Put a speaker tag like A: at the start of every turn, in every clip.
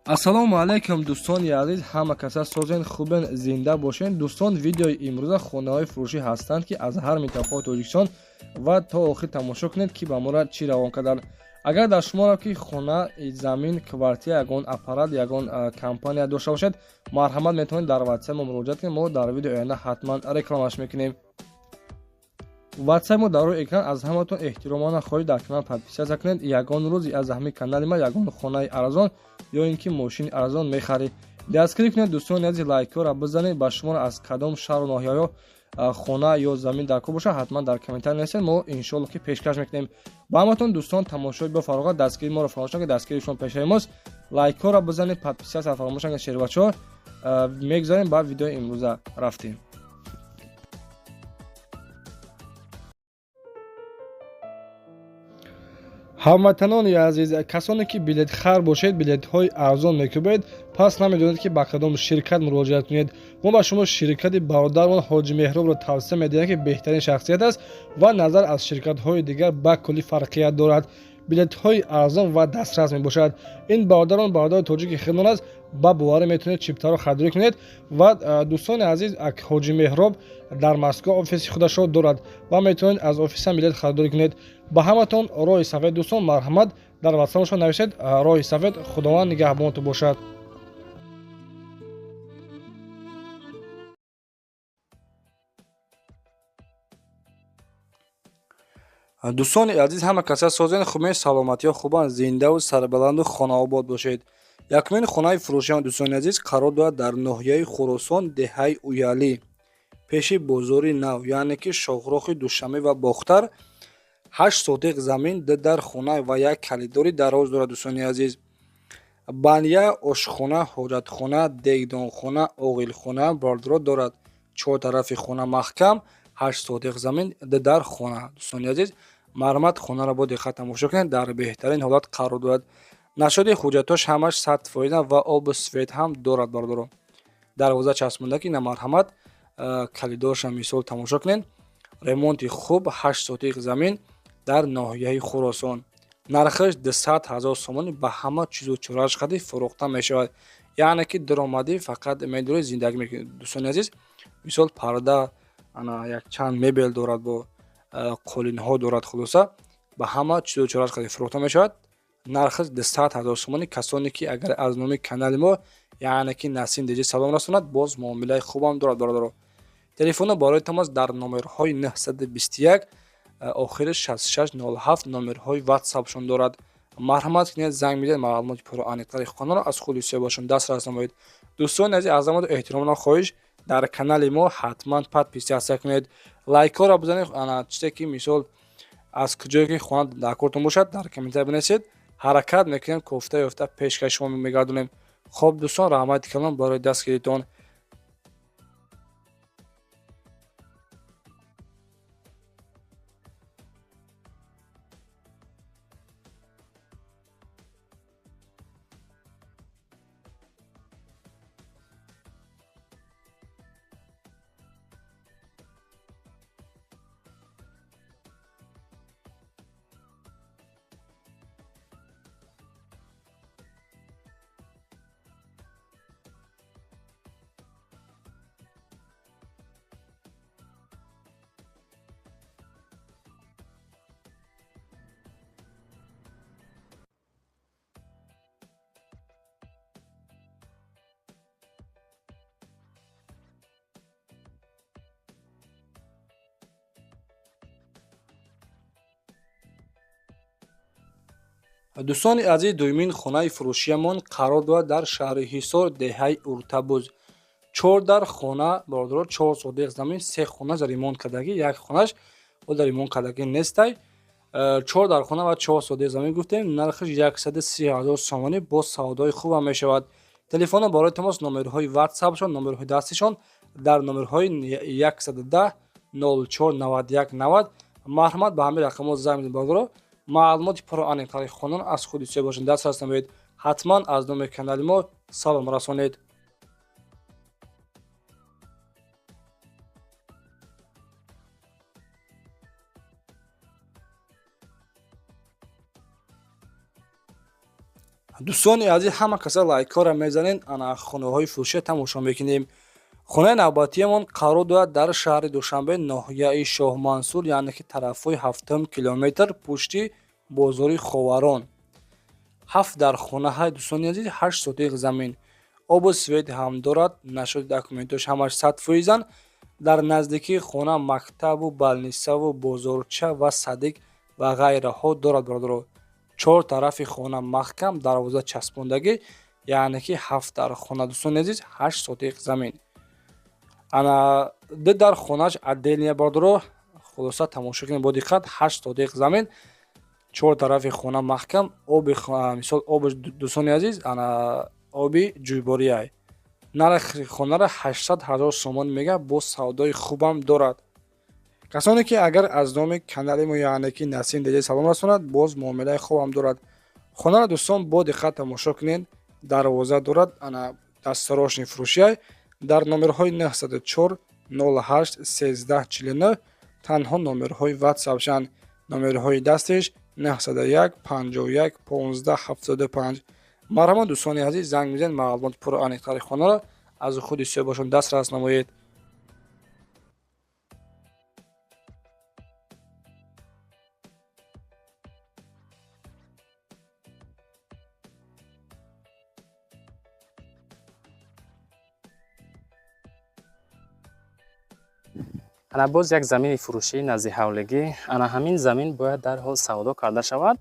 A: Ассалому алайкум, дӯстони азиз, ҳама каса созен, хубен, зинда бошен. Дӯстон, видеои имрӯза хонаҳои фурӯшӣ ҳастанд, ки аз ҳар минтақаи Тоҷикистон ва то охир тамошо кунед, ки ба моро чӣ равон карданд. Агар дар шуморо ки хона, замин, квартира, ягон аппарат, ягон компания дошта бошед, марҳамат, метавонед дар WhatsApp мо муроҷиат кунед. Мо дар видеои оянда ҳатман рекламаш мекунем. WhatsApp мо дар рӯи экран. Аз ҳаматон эҳтиромона хоҳиш, дар канал подписаться кунед. Ягон рӯзи аз ҳамин канали ма ягон хонаи арзон ё ин ки мошини арзон мехаред. Дастгирӣ кунед, дӯстони азиз, лайкҳоро бизанед. Ба шуморо аз кадом шаҳру ноҳияҳо хона ё замин дар кор бошад, ҳатман дар комментарий нависед, мо иншоалло ки пешкаш мекунем ба ҳаматон. Дӯстон, тамошои бо фароғат, дастгирии моро фаромӯш накунед, дастгирии шумо пешаи мост. Лайкҳоро бизанед, подписаться фаромӯш накунед. Шербачаҳо, мегузарем ба видеои имрӯза, рафтем. Ҳамватанони азиз, касоне ки билетхар бошед, билетҳои арзон мекӯбед, пас намедонед, ки ба кадом ширкат муроҷиат кунед. Мо ба шумо ширкати бародармон Ҳоҷи Меҳробро тавсия медиҳем, ки беҳтарин шахсият аст ва назар аз ширкатҳои дигар ба куллӣ фарқият дорад, билетҳои арзон ва дастрас мебошад. Ин бародарон бародари тоҷики худмон аст, ба боварӣ метавонед чиптаро харидорӣ кунед. Ва, дӯстони азиз, Ҳоҷи Меҳроб дар Москва офиси худашро дорад ва метавонед аз офисам билет харидорӣ кунед. Ба ҳаматон роҳи сафед, дӯстон, марҳамат, дар ватсапшон нависед роҳи сафед. Худованд нигаҳбонтон бошад. Дӯстони азиз, ҳама каса созен, хубен, саломатиҳо хубанд, зиндаву сарбаланду хонаобод бошед. Якумин хонаи фурӯшиам, дӯстони азиз, қарор дорад дар ноҳияи Хуросон, деҳаи Уялӣ, пеши бозори нав, яъне ки шоҳрохи Душанбе ва Бохтар. 8 сотих замин, ду дар хона ва як калидори дароз дорад. Дӯстони азиз, баня, ошхона, ҳоҷатхона, дегдонхона, оғилхона бардоро дорад. Чор тарафи хона маҳкам. 8 сотих замин, ду дар хона. Дӯстони азиз, марҳамат, хонаро бо диққат тамошо кунед, дар беҳтарин ҳолат қарор дорад. Нашоди ҳуҷҷатҳош ҳамаш 100% ва обу свет ҳам дорад. Бародаро, дарвоза часпондаки на, марҳамат, калидорша мисол тамошо кунед. Ремонти хуб, 8 сотих замин дар ноҳияи Хуросон, нархаш 200 000 сомонӣ, ба ҳама чизу чорааш қади фурӯхта мешавад. Яъне ки даромадӣ фақат медорӣ, зиндагӣ мекунед. Дӯстони азиз, мисол парда, ана якчанд мебел дорад, бо қолинҳо дорад. Хулоса, ба ҳама чизу чорааш қади фурӯхта мешавад, нархаш 200 000 сомонӣ. Касоне ки агар аз номи канали мо, яъне ки Насим Деҷи, салом расонад, боз муомилаи хубам дорад. Бародаро, телефонро барои тамос дар номерҳои 921, охири 6607 номерҳои ватсапшон дорад. Марҳамат кунед, занг медиҳед, маълумоти пурра аниқтари хонаро аз худи соҳибашон дастрас намоед. Дӯстони азиз, азамату эҳтиромона хоҳиш, дар канали мо ҳатман подписаться кунед, лайкҳоро бизанед. Ана чизе ки мисол аз куҷое ки хона дар кортон бошад, дар комментария бинависед, ҳаракат мекунем, кофта ёфта пешкаши шумо мегардонем. Хоб, дӯстон, раҳмати калон барои дастгиритон. Дӯстони азиз, дуюмин хонаи фурӯшиямон қарор дорад дар шаҳри Ҳисор, деҳаи Уртабуз. Чор дар хона, бародаро, 4 сотих замин, се хонаш ремонт кардагӣ, як хонаш дар ремонт кардагӣ нестай. Чор дар хона ва 4 сотих замин гуфтем, нархаш 130 000 сомонӣ, боз савдои хубам мешавад. Телефонро барои тамос номерҳои ватсапшон, номерҳои дастишон дар номерҳои 110 04 91 90. Марҳамат, ба ҳамин рақамҳо занг мезанед. Бародаро, маълумоти пурра аниқтари хонон аз худи соҳибашон дастрас намоед. Ҳатман аз номи канали мо салом расонед. Дӯстони азиз, ҳама каса лайкҳоро мезанед. Ана хонаҳои фурӯшия тамошо мекунем. Хонаи навбатиамон қарор дорад дар шаҳри Душанбе, ноҳияи Шоҳмансур, яъне ки тарафҳои ҳафтум километр, пушти бозори Ховарон. Ҳафт дар хона ҳай, дӯстони азиз, 8 сотих замин, обу свет ҳам дорад. Нашоди документош ҳамаш 100%-анд. Дар наздикии хона мактабу больницаву бозорча ва садик ва ғайраҳо дорад, бародаро. Чор тарафи хона маҳкам, дарвоза часпондагӣ, яъне ки ҳафт дар хона, дӯстони азиз, 8 сотих замин. Ана ду дар хонааш отдельный, бародаро. Хулоса, тамошо кунед бо диққат. 8 сотих замин, чор тарафи хона маҳкам, оби, мисол, оби, дӯстони азиз, ана оби ҷӯйбориай. Нархи хонаро 800 ҳазор сомон мега, бо савдои хубам дорад. Касоне ки агар аз номи канали мо, яъне ки Насим Деҷа, салом расонад, боз муомилаи хубам дорад. Хонаро, дӯстон, бо диққат тамошо кунед. Дарвоза дорад. Ана дастсорошни фурӯшиай. Дар номерҳои 904 08 13 49 танҳо номерҳои ватсапшанд. Номерҳои дастиш 901 51 15 75. Марҳамат, дӯстони азиз, занг мезанед, маълумоти пурра аниқтари хонаро аз худи соҳибашон дастрас намоед.
B: Ана боз як замини фурӯшӣ назди ҳавлигӣ. Ана ҳамин замин бояд дарҳол савдо карда шавад.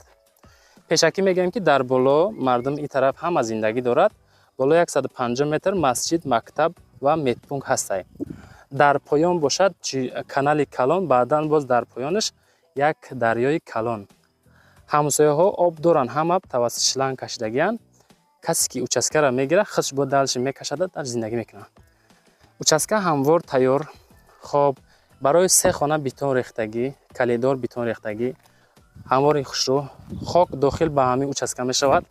B: Пешакӣ мегӯем, ки дар боло мардум ин тараф ҳама зиндагӣ дорад. Боло 150 метр масҷид, мактаб ва медпункт ҳастай. Дар поён бошад канали калон, баъдан боз дар поёнаш як дарёи калон. Ҳамсояҳо об доранд, ҳама тавассути шланг кашидагианд. Касе ки участкаро мегирад, худш бо дальше мекашада, дар зиндагӣ мекунад. Участка ҳамвор тайёр. Хоб, барои се хона бетон рехтагӣ, коридор бетон рехтагӣ, ҳамвори хушрӯ. Хок дохил ба ҳамин участка мешавад.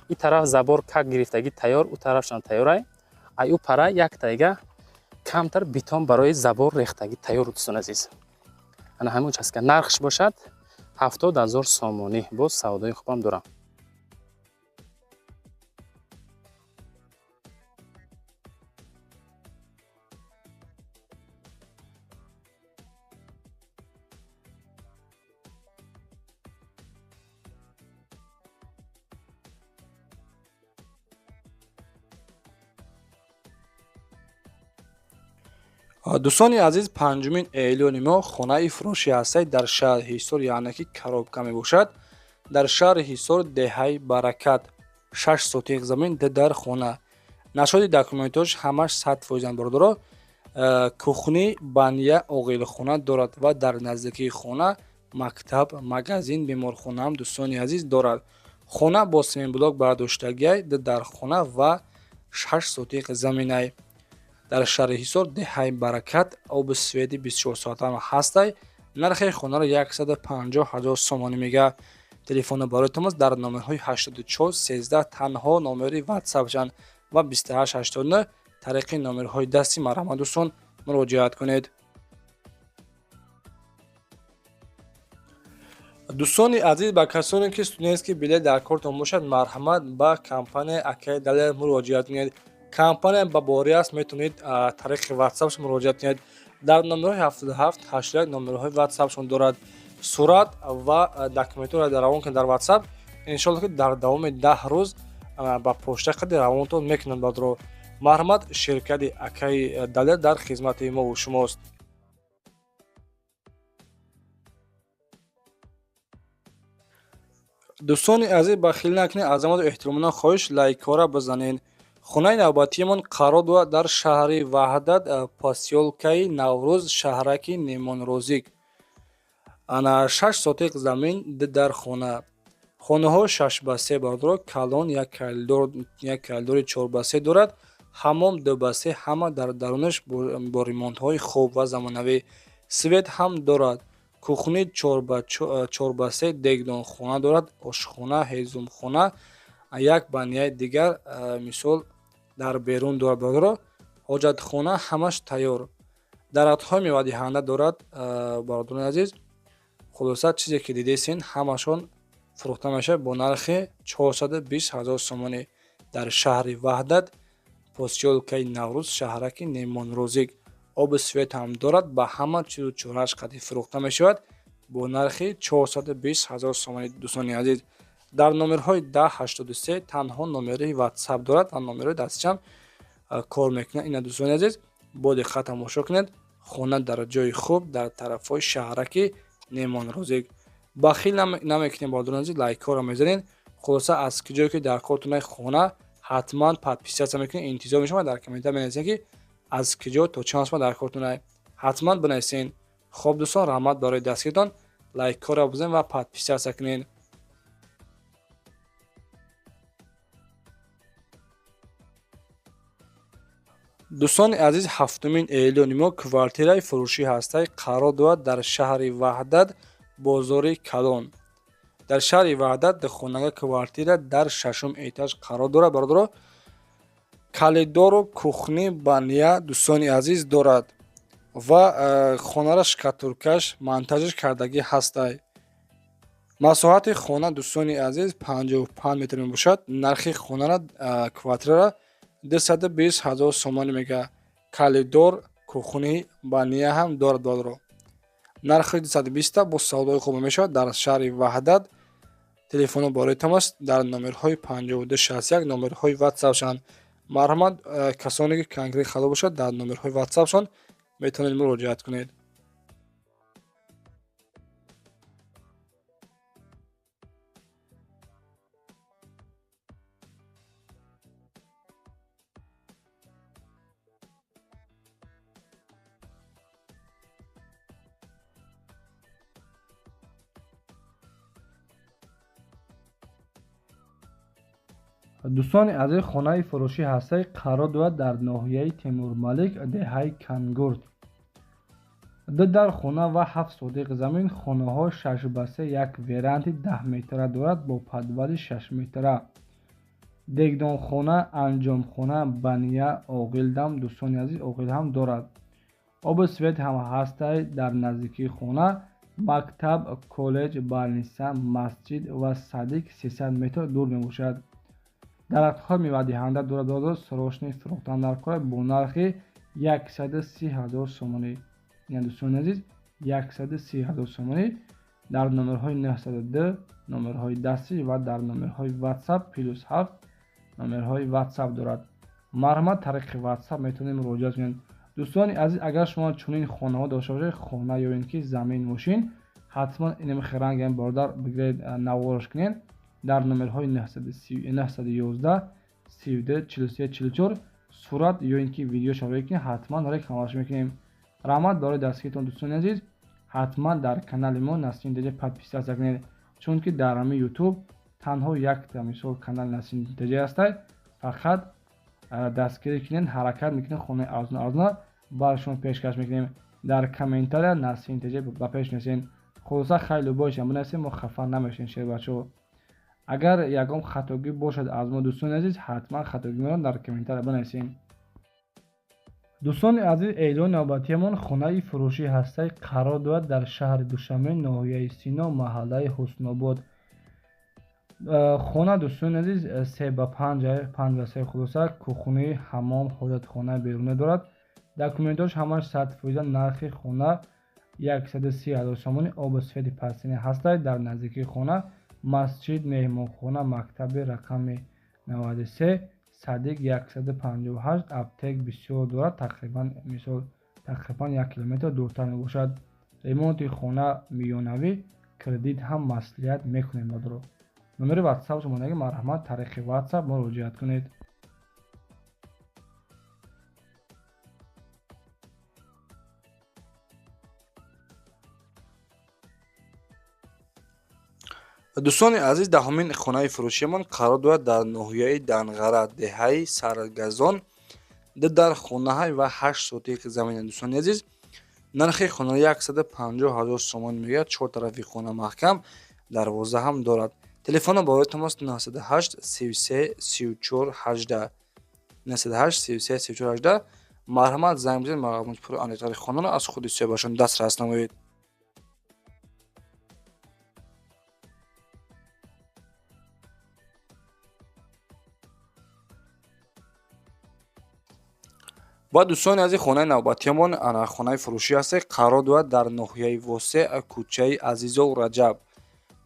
B: Ин тараф забор как гирифтагӣ тайёр, ӯ тарафшам тайёрай. Ай ӯ пара як тайга камтар бетон барои забор рехтагӣ тайёр. Дӯстон азиз, ана ҳамин участка нархш бошад 70 000 сомонӣ, боз савдои хубам дорам.
A: Дӯстони азиз, панҷумин эълони мо хонаи фурӯшӣ ҳастад дар шаҳри Ҳисор, яъне ки коробка мебошад. Дар шаҳри Ҳисор, деҳаи Баракат, 6 сотих замин, ду дар хона. Нашоди документош ҳамаш 100%-анд, бародаро. Кухни, баня, оғилхона дорад ва дар наздикии хона мактаб, магазин, беморхонаам, дӯстони азиз, дорад. Хона бо семенблок бардоштагиай, ду дар хона ва 6 сотих заминай. Дар шаҳри Ҳисор, деҳаи Баракат, оби свети 24 соата ҳастай. Нархи хонаро 150 ҳазор сомонӣ мега. Телефоно барои тамос дар номерҳои 84 13 танҳо номери ватсапшанд ва 28 89 тариқи номерҳои дасти. Марҳамат, дӯстон, муроҷиат кунед. Дӯстони азиз, ба касоне ки студентский билет дар кортон бошад, марҳамат, ба компанияи акаи Далер муроҷиат кунед. Компания ба борӣ аст, метавонед тариқи ватсапш муроҷиат кунед. Дар номерҳои 77 81 номерҳои ватсапшон дорад. Сурат ва документҳоро равон кунед дар ватсап, иншоалло, ки дар давоми 10 рӯз ба почта қади равонтон мекунанд. Бадро, марҳамат, ширкати акаи Далер дар хизмати мову шумост. Дӯстони азиз, бахил накунед, азамату эҳтиромона хоҳиш, лайкҳоро бизанед. Хонаи навбатиамон қарор дорад дар шаҳри Ваҳдат, посёлкаи Наврӯз, шаҳраки Немонрозик. Ана 6 сотих замин, ду дар хона. Хонаҳо 6 ба 3, бародаро, калон, як коридори 4 ба 3 дорад, ҳаммом 2 ба 3, ҳама дар дарунаш бо ремонтҳои хуб ва замонавӣ, свет ҳам дорад. Кухни 4 ба 3, дегдонхона дорад, ошхона, ҳезумхона, як баняи дигар, мисол, дар берун дорад, бародаро. Ҳоҷатхона ҳамаш тайёр, дарахтҳои мевадиҳанда дорад. Бародарони азиз, хулоса, чизе ки дидесин, ҳамашон Фурӯхта мешавад бо нархи 420 ҳазор сомонӣ дар шаҳри Ваҳдат, посёлкаи Наврӯз, шаҳраки Немонрӯзик. Оби свет ҳам дорад, ба ҳама чизу чорааш қатъӣ фурӯхта мешавад бо нархи 420 ҳазор сомонӣ. Дӯстони азиз, дар номерҳои 1083 танҳо номери WhatsApp дорад ва номерҳои дастичам кор мекунад. Ина, дӯстони азиз, бо диққат тамошо кунед. Хона дар ҷои хуб, дар тарафҳои шаҳраки Немонрӯзик. Бахил намекунем, бародарони азиз, лайкҳоро мезанед. Хулоса, аз ҷое ки дар кортунаи хона, ҳатман подписаться мекунед. Интизор мешавам, дар комментар менависед, ки аз киҷо то чанд сома дар кортунай, ҳатман бинависед. Хоб, дӯстон, раҳмат барои дастгиритон. Лайкҳоро бизанед ва подписаться кунед. Дӯстони азиз, ҳафтумин эълони мо квартираи фурӯшӣ ҳастай, қарор дорад дар шаҳри Ваҳдат, бозори калон. Дар шаҳри Ваҳдат духонага квартира дар шашум этаж қарор дорад, бародаро. Коридору кухни, баня, дӯстони азиз, дорад ва хонара штукатуркаш, монтажаш кардагӣ ҳастай. Масоҳати хона, дӯстони азиз, 55 метр мебошад. Нархи хонара, квартирара 220 ҳазор сомонӣ мега. Коридор, кухни, баня ҳам дорад, бародаро. Нархи 220 бо савдои хуб мешавад дар шаҳри Ваҳдат. Телефонҳо барои тамос дар номерҳои 5261, номерҳои ватсапшанд. Марҳамат, касоне ки конкрет хато бошад, дар номерҳои ватсапшон метавонед муроҷиат кунед. Дӯстони азиз, хонаи фурӯшӣ ҳастай, қарор дорад дар ноҳияи Темурмалик, деҳаи Кангурт. Ду дар хона ва 7 сотих замин. Хонаҳо 6 ба 3, як веранди 10 метра дорад бо подвали 6 метра. Дегдонхона, анҷомхона, баня, оғилдам, дӯстони азиз, оғил ҳам дорад. Оби свет ҳам ҳастай. Дар наздикии хона мактаб, коллеҷ, больница, масҷид ва садик 300 метр дур мебошад. Дарахтҳои мевадиҳанда дорад. Срочно фурӯхтан дар кора бо нархи 130 ҳазор сомонӣ. Ина, дӯстони азиз, 130 ҳазор сомонӣ. Дар номерҳои 902, номерҳои дастӣ ва дар номерҳои WhatsApp, +7 номерҳои WhatsApp дорад. Марҳамат, тариқи WhatsApp метавонед муроҷиат кунед. Дӯстони азиз, агар шумо чунин хонаҳо дошта бошед, хона ё ин ки замин, мошин, ҳатман инами ранги бародар бигиред, наворош кунед. Дар номерҳои 911 32 43 44 сурат ё ин ки видеошро кунед, ҳатман рекламаш мекунем. Раҳмат барои дастгиритон, дӯстони азиз. Ҳатман дар канали мо Насрин Теҷа подписаться кунед, чунки дар ҳамин Ютуб танҳо якта, мисол, канали Насрин Теҷа ҳастай. Фақат дастгирӣ кунед. Ҳаракат мекунем, хонаи арзон арзона бар шумо пешкаш мекунем. Дар комментария Насрин Теҷа ба пеш несен. Хулоса, хайлу бошам бинависем, мо хафа намешем, шербачаҳо. Агар ягон хатогӣ бошад аз мо, дӯстони азиз, ҳатман хатогиро дар комментария бинависем. Дӯстони азиз, эълони навбатиамон хонаи фурӯшӣ ҳастай, қарор дорад дар шаҳри Душанбе, ноҳияи Сино, маҳаллаи Ҳуснобод. Хона, дӯстони азиз, 3 ба 5, 5 ба 3. Хулоса, кухни, ҳамом, ҳоҷатхонаи берунӣ дорад. Документош ҳамаш 100%. Нархи хона 130 ҳазор сомонӣ. Обу свети пастини ҳастай. Дар наздикии хона масҷид, меҳмонхона, мактаби рақами 93, садик 158, аптек бисёр дорад. Тақрибан, мисол, тақрибан 1 километр дуртар мебошад. Ремонти хона миёнавӣ, кредит ҳам маслиҳат мекунем. Бародаро, номери ватсап шумонаги, марҳамат, тариқи ватсап муроҷиат кунед. Дӯстони азиз, даҳумин хонаи фурӯшиамон қарор дорад дар ноҳияи Данғара, деҳаи Саргазон. Ду дар хонаҳай ва 8 сотих замина. Дӯстони азиз, нархи хона 150 ҳазор сомон мегӯяд. Чор тарафи хона маҳкам, дарвоза ҳам дорад. Телефонро барои тамос 908 33 34 18, 908 33 34 18. Марҳамат, занг бизанед, маълумоти пурра аниқтари хонаро аз худи соҳибашон дастрас намоед. Ва дӯстони азиз, хонаи навбатиамон ана хонаи фурӯшӣ ҳаст, қарор дорад дар ноҳияи Восеъ, кӯчаи Азизов Раҷаб.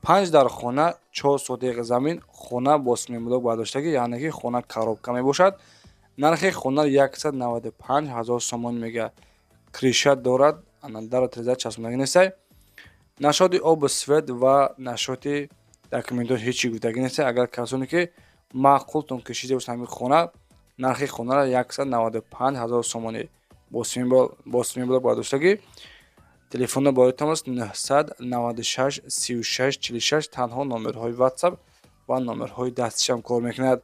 A: 5 дар хона, 4 сотиқ замин, хона бо симентблок бардоштагӣ, яъне ки хона коробка мебошад. Нархи хона 195 ҳазор сомон мега. Крыша дорад, ана дару тиреза часпондагӣ нестай. Нашоди обу свет ва нашоти документҳо ҳечи гуфтагӣ нестай. Агар касоне ки маъқултон кашида бошад ҳамин хона, нархи хонаро 195 ҳазор сомонӣ бо симентблок бардоштагӣ. Телефонро барои тамос 996 36 46, танҳо номерҳои WhatsApp ва номерҳои дастишам кор мекунад.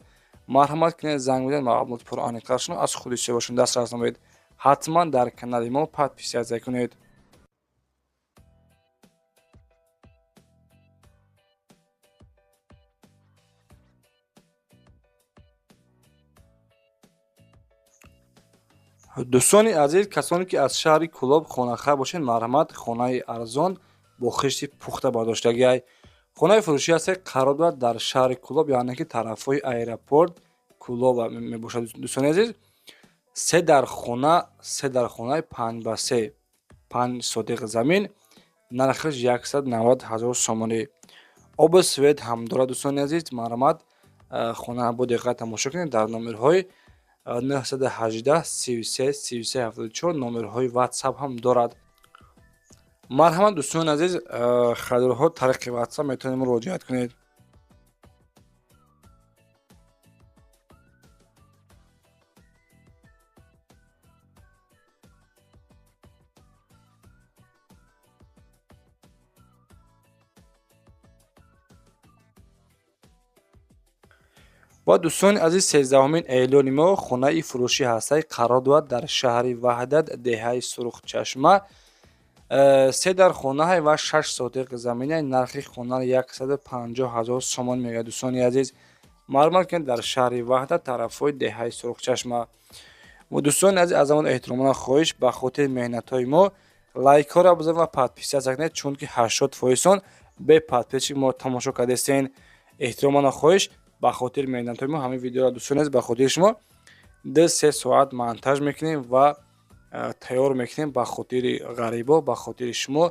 A: Марҳамат кунед, занг бизанед, маълумоти пурра шумо аз худи соҳибашон дастрас намоед. Ҳатман дар канали мо подписаться кунед. Дӯстони азиз, касоне ки аз шаҳри Кӯлоб хонахар бошед, марҳамат, хонаи арзон бо хишти пухта бардоштагиай. Хонаи фурӯшӣ ҳаст, қарор дорад дар шаҳри Кӯлоб, яъне ки тарафҳои аэропорт Кӯлоб мебошад. Дӯстони азиз, се дар хона, се дар хонаи 5 ба 3, 5 сотиқ замин, нархаш 190 ҳазор сомонӣ. Обу свет ҳам дорад. Дӯстони азиз, марҳамат, хона бо диққат тамошо кунед. Дар номерҳои 918 33 33 74 номерҳои WhatsApp ҳам дорад. Марҳамат, дӯстони азиз, харидорҳо тариқи WhatsApp метавонед муроҷиат кунед. Ва дӯстони азиз, 13-умин эълони мо хонаи фурӯшӣ ҳастай, қарор дорад дар шаҳри Ваҳдат, деҳаи Сурхчашма. Се дар хонаҳай ва 6 сотиқ заминай. Нархи хона 150 ҳазор сомон мегӯяд. Дӯстони азиз, маълумот кунед, дар шаҳри Ваҳдат, тарафҳои деҳаи Сурхчашма. Дӯстони азиз, аз замон эҳтиромона хоҳиш, ба хотири меҳнатҳои мо лайкҳоро бизанед ва подписаться кунед, чунки 80%-он бе подписчик мо тамошо кардастен. Эҳтиромона хоҳиш, ба хотири меҳнатҳои мо ҳамин видеоро, дӯстони азиз, ба хотири шумо 2-3 соат монтаж мекунем ва тайёр мекунем, ба хотири ғарибо, ба хотири шумо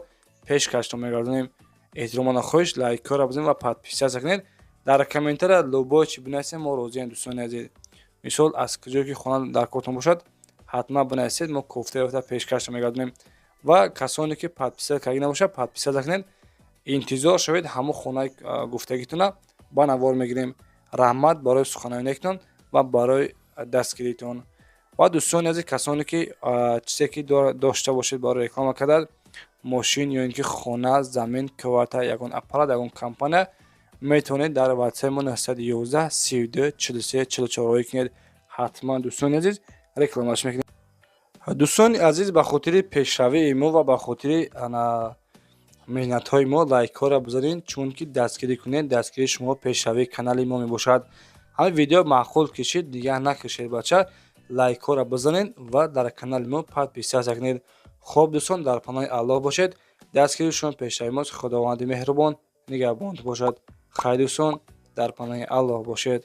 A: пешкаштон мегардонем. Эҳтиромона хоҳиш, лайкҳоро бизанед ва подписаться кунед. Дар комментария любой чи бинависед, мо розием. Дӯстони азиз, мисол, аз куҷое ки хона дар кортон бошад, ҳатман бинависед, мо кофта ёфта пешкаштон мегардонем. Ва касоне ки подписаться карда набошад, подписаться кунед, интизор шавед, ҳамон хонаи гуфтагитона ба навор мегирем. Раҳмат барои суханои некатон ва барои дастгиритон. Ва дӯстони азиз, касоне ки чизе ки дошта бошед барои реклама кардан, мошин ё ин ки хона, замин, квартира, ягон аппарат, ягон компания, метавонед дар WhatsApp мо 911 32 43 44 роҳӣ кунед. Ҳатман, дӯстони азиз, рекламаш мекунем. Дӯстони азиз, ба хотири пешравии мо ва ба хотири меҳнатҳои мо лайкҳоро бизанед, чунки дастгирӣ кунед, дастгирии шумо пешравии канали мо мебошад. Ҳамин видео маъқул кишид, дигар накишед, бача, лайкҳоро бизанед ва дар канали мо подписаться кунед. Хоб, дӯстон, дар паноҳи Аллоҳ бошед. Дастгирии шумо пешравии мост. Худованди меҳрубон нигаҳбонтон бошад. Хайр, дӯстон, дар паноҳи Аллоҳ бошед.